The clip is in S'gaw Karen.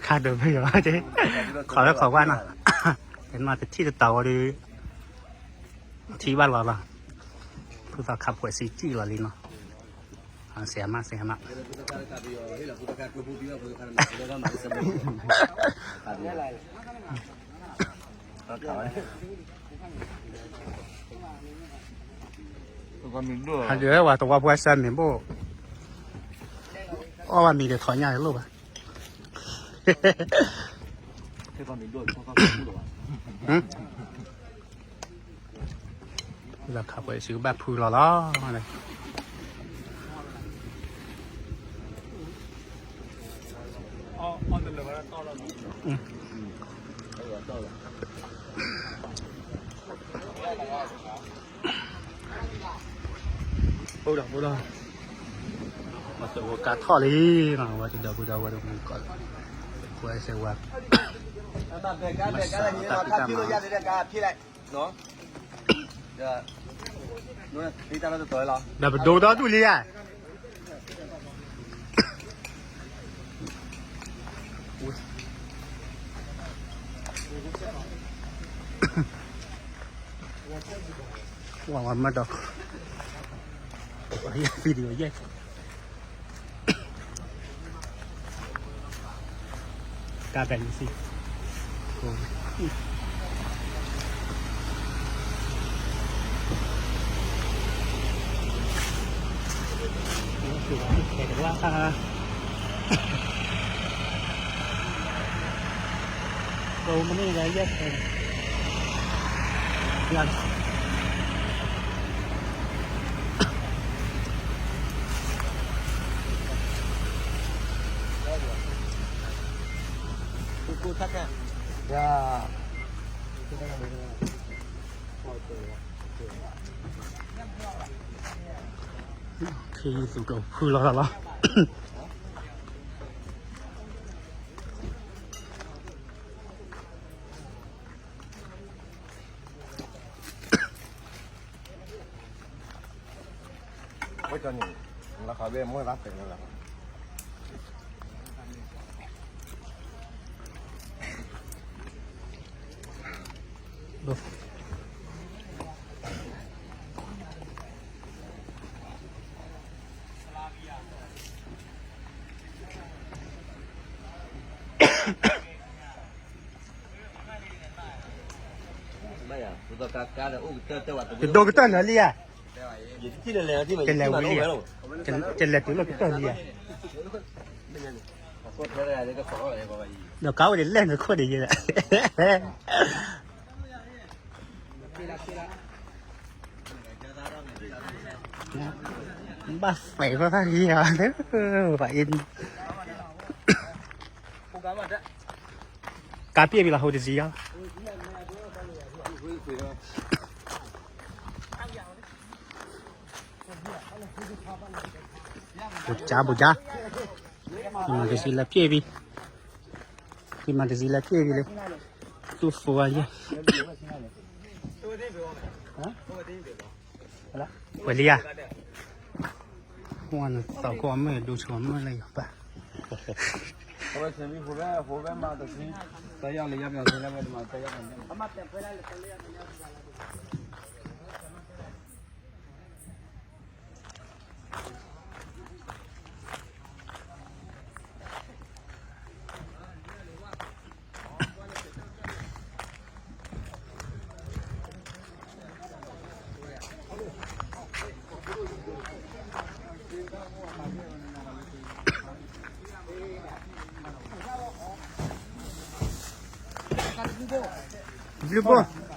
ခါဒိးဖဲယီၤ, ခိးလၢခိးကွၢ်နီၤ, တနီၤတထံၣ်တတီၤဝဲဒီး ထံၣ်ဘၣ်လီၤလီၤ, ဖုသီခးဖှဲးစံကံၣ်လီၤလံနီၤ, စဲးမး စဲးမး, ဟးဒုးဝဲတဝီဖိအစၢမ့ၢ်ဘိၣ်, အီၣ်ဘၣ်မံၤဒီးထီၣ်ညၣ်လိၣ်ဘၣ် လၢခးပှဲၤစုကဘၣ်ဖုလီၤလီၤ. အိၣ်ဒီးအိၣ်ဒီး, ဝဲတဝီကါထီၣ်လံနီၤ, ဝဲတဒီပုၢ်ဒီဝဲၢ်တမူကီး, ဝဲစဲးဝါ, မၤစၢၤတၢ်ဖံးတၢ်မၤ, ဒီးပဒိဒီဒူၣ်လံဧါ. ဝဲမၤဒီး, ယဲၢ် video ယဲၢ်, တၢ်ဘဲးနစံ, ခ့ယုၢ်သူၣ်ကျိၤဖုလီၤလီၤ. ဝဲကီန့ၣ်, လီၤခးဘဲမ့ၢ်လါပဲာ်လီၤလီၤ. ကဒိကတၢၢ်လၢာ်လံဧါ, ကလဲၤဝံၤလံဧါ, ကလဲၤတုၤလၢကတၢၢ်လံဧါ, ဒီးကါအိၣ်ဒံးလဲၣ်နခိၣ်ဒံးယဲ, ဘၣ်သဲးဖဲဖဲယဲ, ဘၣ်အံၤ, ကါပျဲၢ်ဝံၤလီၤ ဟိုတစံးအီၤ ဘူးကါ ဘူးကါ, မၤတစံးလၢပျဲၢ်ဝံၤ, မၤတစံးလၢပျဲၢ်ဝံၤလံ, သူၣ်ဖိအယဲၢ်, ဝဲလံဧါ, ဝဲနသီၣ်ကိးမုၢ် ဒိဆူမုၢ်လၢယပၢ်, အဝဲဆံးမံဖိဝဲ ဖိဝဲမၤတစံး, တၢ်ယီၢ်လၢယီၢ်ပျီၤဆံးလၢဝဲတမၤတၢ်ယီၢ်ပျီၤန့ၣ် ဘျုးဘိ